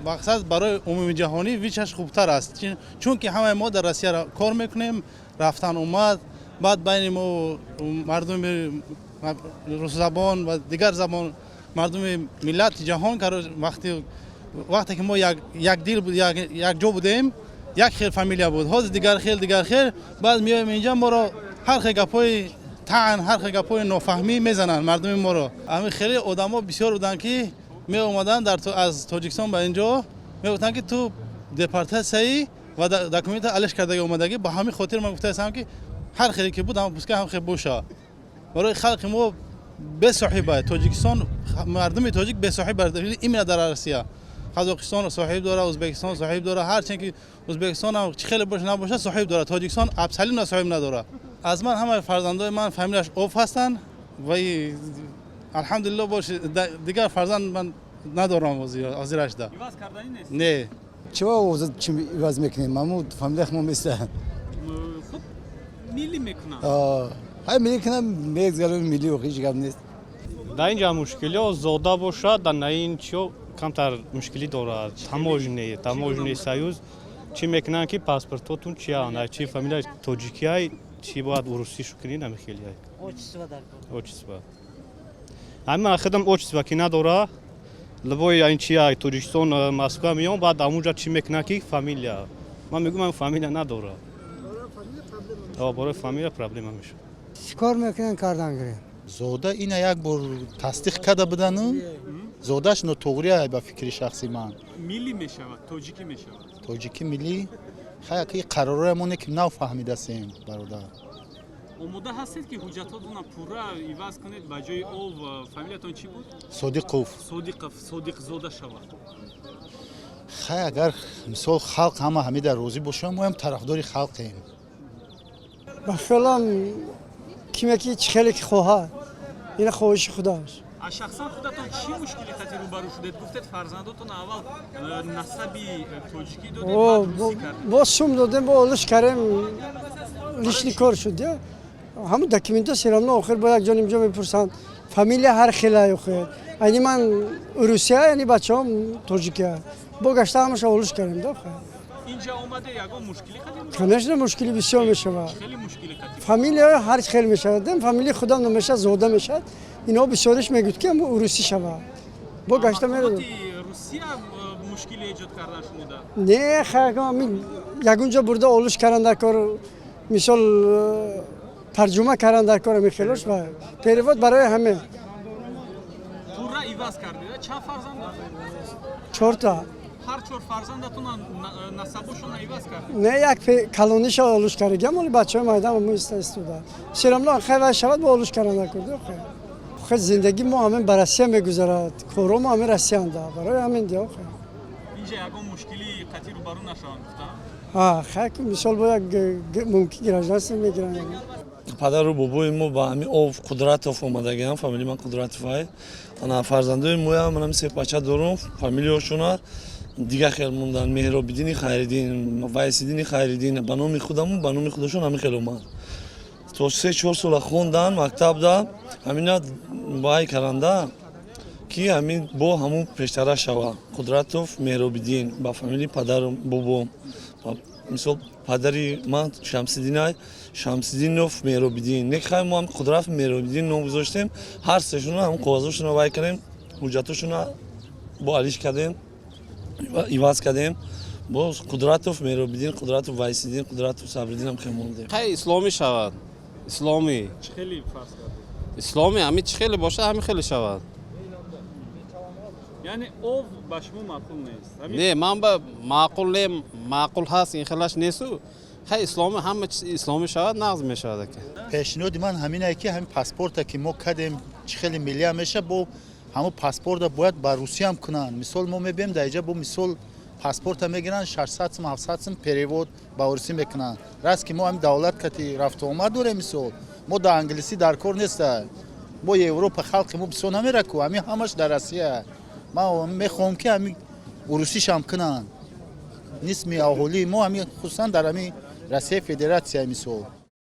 Мақсад барои умумиҷаҳонӣ ВИЧ-аш хубтар аст, чунки ҳамаи мо дар Россия кор мекунем, рафтан омад, баъд байни мо мардуми русзабон ва дигар забон, мардуми миллати ҷаҳон, вақте ки мо якдил якҷо будем, як хел фамилия буд. Ҳозир дигар хел, дигар хел. Баъд меоем инҷа, моро ҳар хел гапҳои таън, ҳар хел гапҳои нофаҳмӣ мезананд мардуми моро. Ҳамин хеле одамо бисёр буданд, ки меомаданд аз Тоҷикистон ба инҷо, мегуфтанд, ки ту депортатсияӣ ва документа алиш кардагӣ омадагӣ. Ба ҳамин хотир ман гуфтаистам, ки ҳар хеле ки буд, ҳам пускай ҳам хел боша. Барои халқи мо бесоҳиба Тоҷикистон, мардуми тоҷик бесоҳиб именно дар Россия. Қазоқистон соҳиб дора, Ӯзбекистон соҳиб дора, ҳарчанд ки Ӯзбекистон ҳам чӣ хеле боша набоша, соҳиб дора. Тоҷикистон абсолютно соҳиб надора. Аз ман ҳамаи фарзандои ман фамилияш Ов ҳастанд ва алҳамдулилло бош, дигар фарзанд ман надорам ҳозирашда. Иваз карданӣ нест? Не. Чива чӣ иваз мекунем? Ҳаму фамилиях мо места. Хуб, миллӣ мекунам. Ҳай, миллӣ кунам, мегзгарем миллӣ, ҳеҷ гап нест. Дар ин ҷа мушкилиҳо зода бошад, дар наин чиё камтар мушкилӣ дорад. Таможенный союз чӣ мекунанд, ки паспортотун чиянд, чи фамилия тоҷикиай, чӣ бояд урусишу кунӣ, намехелиай. Отчество ҳамин ман худам отчество ки надора, любой ин чи Тоҷикистон, Москва меом, баъд амунҷа чӣ мекунанд, ки фамилия. Ман мегӯям, ман фамилия надора, барои фамилия проблема мешавад. Чӣ кор мекунанд, кардан гирем. Зода ина як бор тасдиқ карда будану зодаш нотуғрия, ба фикри шахси ман. Миллӣ мешавад, тоҷикӣ мешавад. Тоҷикӣ миллӣ. Хай, ки қарорҳои моне ки нав фаҳмидасем, бародар. Омода ҳастед, ки ҳуҷҷатотонро пурра иваз кунед, ба ҷои Ов фамилиятон чӣ буд? Содиқов. Содиқов, Содиқзода шавад? Хай, агар мисол халқ ҳама ҳамида розӣ бошам, моям тарафдори халқем. Ба фикрам, киме ки чӣ хеле ки хоҳад, ина хоҳиши худаш. А шахсан худатон чӣ мушкили хати рӯбарӯ шудед? Гуфтед, фарзандотон аввал насаби тоҷикӣ додед, баъд русӣ кардед. Бо сум додем, бо олиш кардем, лишний кор шуд. Я ҳамун документҳо всё равно охир бо як ҷониб ҷо мепурсанд, фамилия ҳар хела. Охир айни ман русия, яъни бачаҳом тоҷикия, бо гашта ҳамаша олиш кардем да. Инҷа омаде, ягон мушкили хати рӯбарӯ? Конечно, мушкили бисёр мешавад. Хеле мушкили хати? Фамилия ҳар хел мешавад. Фамилияи худам намешавад, зода мешавад. Инҳо бисёриш мегӯяд, ки ҳамун урусӣ шавад, бо гашта меравад. Мақомоти Русия мушкили эҷод кардан шумода? Не, ягон ҷо бурда олуш кардан дар кор, мисол тарҷума кардан дар кор, мехелош ва перевод барои ҳаме. Пурра иваз кардед? Чанд фарзанд доред? Чорта. Ҳар чор фарзандатон насабошонро иваз кардед? Не, як калониша олуш кардагиам, оли бачаҳои майдам мо истода. Всё равно хай вай шавад, бо олуш кардан дар кор. Хай, зиндагӣ мо ҳамин ба Россия мегузарад, коро мо ҳамин Россиянда, барои ҳамин дио. Инҷа ягон мушкили қатъӣ рӯбарӯ нашаванд, гуфтам. Хай, мисол бо як мумкин гражданство мегиранд. Падару бобои мо ба ҳамин Ов Қудратов омадагиам, фамилияи ман Қудратовай. Ана фарзандои моям, манам се бача дорум, фамилияшона дигар хел мондан: Меҳробиддини Хайриддин, Вайсиддини Хайриддин. Ба номи худаму ба номи худашон ҳамин хел омад. То 3-4 сола хондан мактабда, ҳамина вай каранда, ки ҳамин бо ҳамун пештара шава, Қудратов Меҳробиддин, ба фамилияи падару бобом. Мисол, падари ман Шамсиддинай, Шамсиддинов Меҳробиддин. Не, хай, мо ҳам Қудратов Меҳробиддин ном гузоштем. Ҳар сешона ҳам коғазошона вай кардем, ҳуҷҷатошона бо алиш кардем, иваз кардем, боз Қудратов Меҳробиддин, Қудратов Вайсиддин, Қудратов Сабриддин ҳам хел мондем. Хай, исломӣ шавад, исломӣ. Чӣ хеле фарз кардед? Исломӣ, ҳамин чӣ хеле бошад, ҳамин хеле шавад. Яъне Ов ба шумо маъқул нест? Не, ман ба маъқул не, маъқул ҳаст, ин хелаш несту. Хай, исломӣ, ҳама чиз исломӣ шавад, нағз мешавад, ака. Пешниҳоди ман ҳаминае, ки ҳамин паспорта, ки мо кардем, чӣ хеле миллия меша, бо ҳамун паспорта бояд ба русиям кунанд. Мисол, мо мебием дар иҷа, бо мисол паспорта мегиранд, 600 сум, 700 сум, перевод ба русӣ мекунанд. Раст ки мо ҳамин давлат кати рафтуомад дорем, мисол, мо дар англисӣ дар кор неста, мо Европа халқи мо бисёр намера ку, ҳамин ҳамаш дар Россия. Ман мехоҳам, ки ҳамин урусишам кунанд. Нисми аҳолии мо ҳамин, хусусан дар ҳамин Россия Федератсия, мисол.